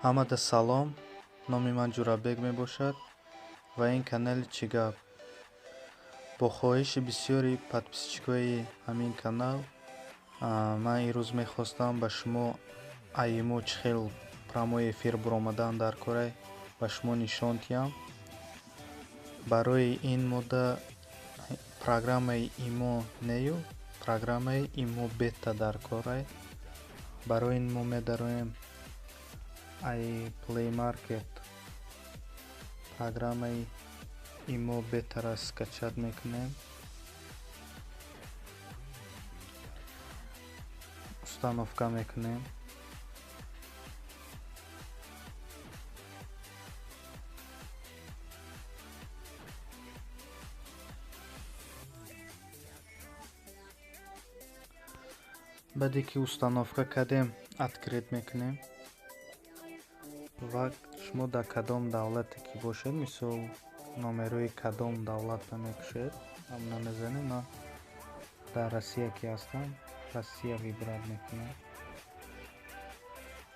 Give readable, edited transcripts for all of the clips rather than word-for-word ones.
Ҳамада салом, номи ман Ҷурабек мебошад ва ин канали Чӣ гап. Бо хоҳиши бисёри подписчикои ҳамин канал ман имрӯз мехостам ба шумо АИМО чӣ хел прямой эфир буромадан дар корай ба шумо нишон диҳам. Барои ин мода программаи ИМО нею, программаи ИМО бета дар корай. Барои ин мо медароем ай Play Market, программаи ИМО бетаро скачать мекунем, установка мекунем. Баъде ки установка кардем, открыть мекунем ва шумо дар кадом давлате ки бошед, мисол номерои кадом давлатро мекушед, ҳамона мезанем. Ман дар Россия ки ҳастам, Россия выбрать мекунам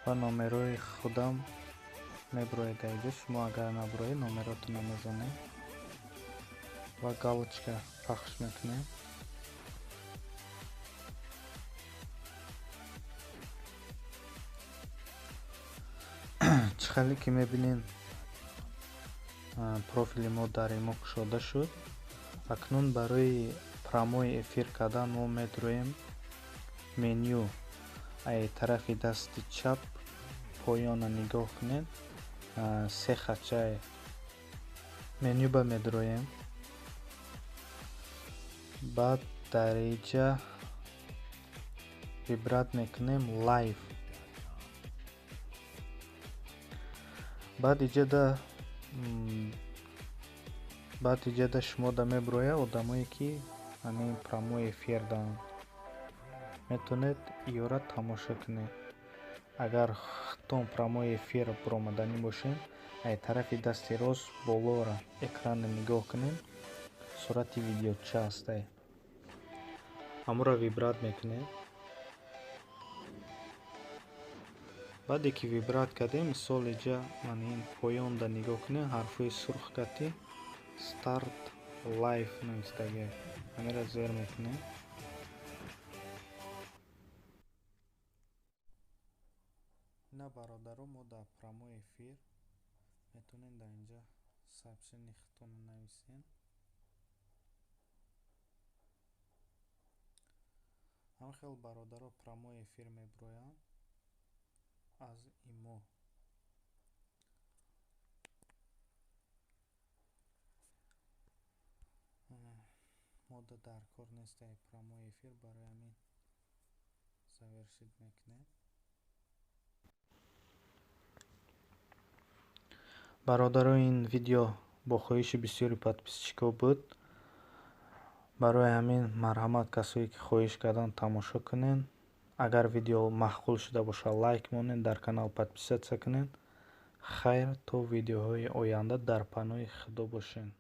ва номерои худам мебуроед дар инҷо. Шумо агар набуроед, номеротонро мезанед ва галочка пахш мекунем. Чӣ хеле ки мебинед, профили мо дар ИМО кушода шуд. Акнун барои прямой эфир кардан мо медароем меню. Ай тарафи дасти чап поёнро нигоҳ кунед, се хачаи меню ба медароем. Баъд дар инҷа выбрать мекунем лайв. Баъд иҷода шумо да мебурояд одамое ки ҳамин прямой эфир доранд. Метавонед иёра тамошо кунед. Агар худтон прямой эфир буромаданӣ бошед, ай тарафи дасти рост болоро экранро нигоҳ кунед, сурати видеоча ҳастай. Ҳамонро выбрать мекунед. Баъде ки выбрать кардем, мисол инҷа ман ин поёнда нигоҳ кунед, ҳарфҳои сурх кати старт лайв навистагиа. Ҳаминро зер мекунем. Ина бародаро, мо дар прямой эфир метавонем дар инҷа сообщение худтонро нависем. Ҳамин хел бародаро прямой эфир мебуроянд аз ИМО. Мода дар кор нестай прямой эфир, барои ҳамин завершить мекунем. Бародаро, ин видео бо хоҳиши бисёри подписчикҳо буд. Барои ҳамин марҳамат, касое ки хоҳиш карданд, тамошо кунед. Агар видео маъқул шуда бошад, лайк монед, дар канал подписаться кунед. Хайр, то видеоҳои оянда дар паноҳи Худо бошед.